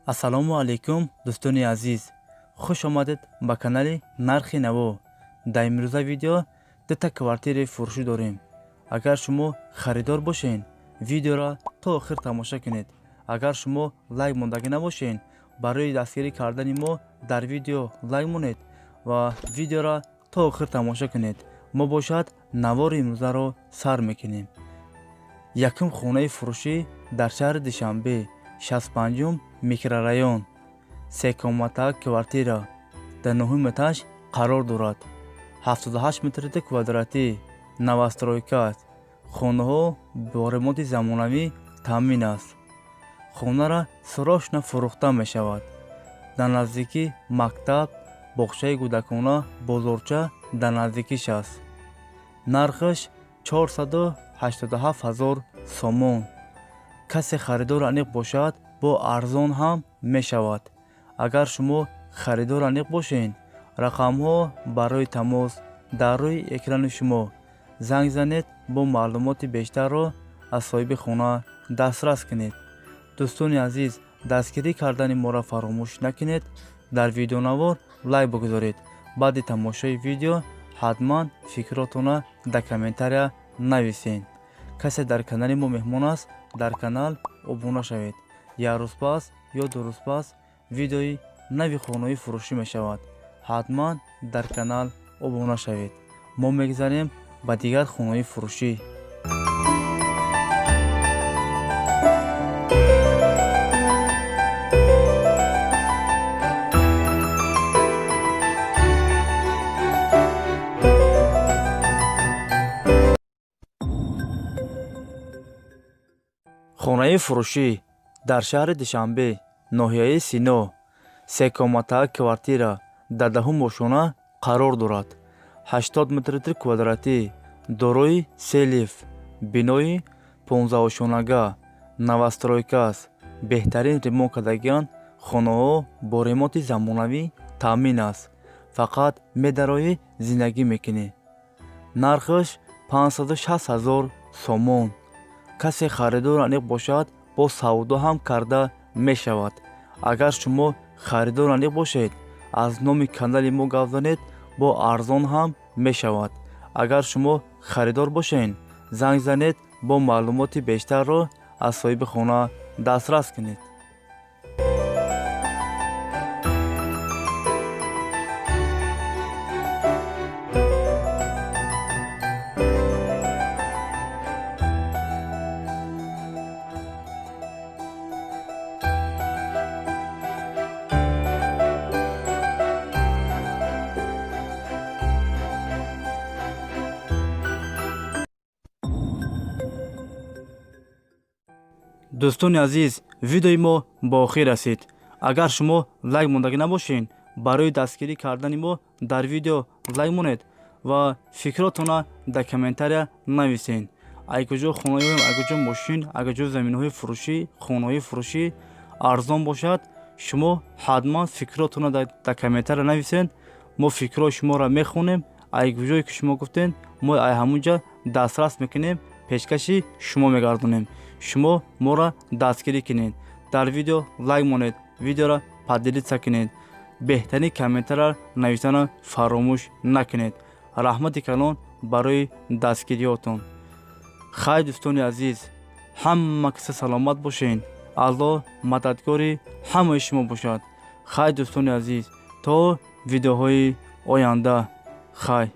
Ассалому алайкум, дӯстони азиз, хуш омадед ба канали Нархи Наво. Дар имрӯза видео дута квартираи фурӯшӣ дорем. Агар шумо харидор бошед, видеоро то охир тамоша кунед. Агар шумо лайк мондагӣ набошед, барои дастгирӣ кардани мо дар видео лайк монед ва видеоро то охир тамоша кунед. Мо бошад навори имрӯзаро сар мекунем. Якум хонаи фурӯшӣ дар шаҳри Душанбе, 65 микрорайон, секомната квартира дар нуҳум этаж қарор дорад. 78 метри квадратӣ, новостройка аст. Хонаҳо бо ремонти замонавӣ таъмин аст. Хонара срочно фурӯхта мешавад. Дар наздикӣ мактаб, боғчаи кӯдакона, бозорча дар наздикиш аст. Нархаш 487 ҳазор сомон. Касе харидор аниқ бошад, бо арзон ҳам мешавад. Агар шумо харидор аниқ бошед, рақамҳо барои тамос дар рӯи экрани шумо. Занг занед, бо маълумоти бештарро аз соҳиби хона дастрас кунед. Дӯстони азиз, дастгирӣ кардани моро фаромӯш накунед. Дар видеонавор лайк бигузоред. Баъди тамошои видео ҳатман фикротонро дар комментария нависед. Касе дар канали мо меҳмон аст, дар канал обуна шавед. Як рӯз пас ё ду рӯз пас видеои нави хонаҳои фурӯшӣ мешавад. Ҳатман дар канал обуна шавед. Мо мегзарем ба дигар хонаҳои фурӯшӣ. Хонаи фурӯшӣ дар шаҳри Душанбе, ноҳияи Сино, секомната квартира дар даҳум ошёна қарор дорад. 80 метри квадратӣ, дорои се лифт, бинои 15-ошёнага, новостройка аст. Беҳтарин ремонт кардагиан, хонаҳо бо ремонти замонавӣ таъмин аст. Фақат медароӣ, зиндагӣ мекунӣ. Нархаш 560 ҳазор сомон. Касе харидор аниқ бошад, бо савдо ҳам карда мешавад. Агар шумо харидор аниқ бошед, аз номи канали мо гап занед, бо арзон ҳам мешавад. Агар шумо харидор бошед, занг занед, бо маълумоти бештарро аз соҳиби хона дастрас кунед. Дӯстони азиз, видеои мо ба охир расид. Агар шумо лайк мондагӣ набошед, барои дастгирӣ кардани мо дар видео лайк монед ва фикротонро дар комментария нависед. Ай куҷо хонаёем, ай куҷо мошин, ай куҷо заминҳои фурӯшӣ, хонаҳои фурӯшӣ арзон бошад, шумо ҳатман фикротонро дар комментария нависед. Мо фикрҳои шуморо мехонем. Ай куҷое ки шумо гуфтед, мо ай ҳамунҷа дастрас мекунем, пешкаши шумо мегардонем. Шумо моро дастгирӣ кунед. Дар видео лайк монед, видеоро поделиться кунед. Беҳтарин комментария навиштанро фаромӯш накунед. Раҳмати калон барои дастгириётон. Хай, дӯстони азиз, ҳама киса саломат бошед. Аллоҳ мададгори ҳамаи шумо бошад. Хай, дӯстони азиз, то видеоҳои оянда. Хай.